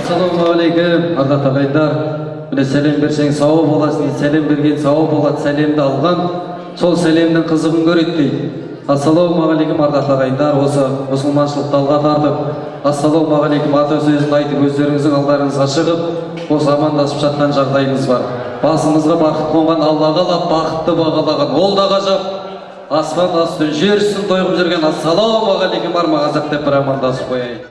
Ассалаумағалейкум, ардақты ағайындар. Міне, сәлем берсең, сауап боласың дейді, сәлем берген сауап болады, сәлемді алған сол сәлемнің қызығын көреді дейді. Ассалаумағалейкум, ардақты ағайындар. Осы мұсылманшылықты алға тартып, ассалаумағалейкум ата сөзін айтып, өздеріңіздің алдарыңызға шығып, осы амандасып жатқан жағдайымыз бар. Басымызға бақыт қонған Аллаға лап, бақытты бағалаған ол да ғажап. Аспан астын, жер үстін тойғып жүрген ассалаумағалейкум, арма қазақ деп бір амандасып қояйын.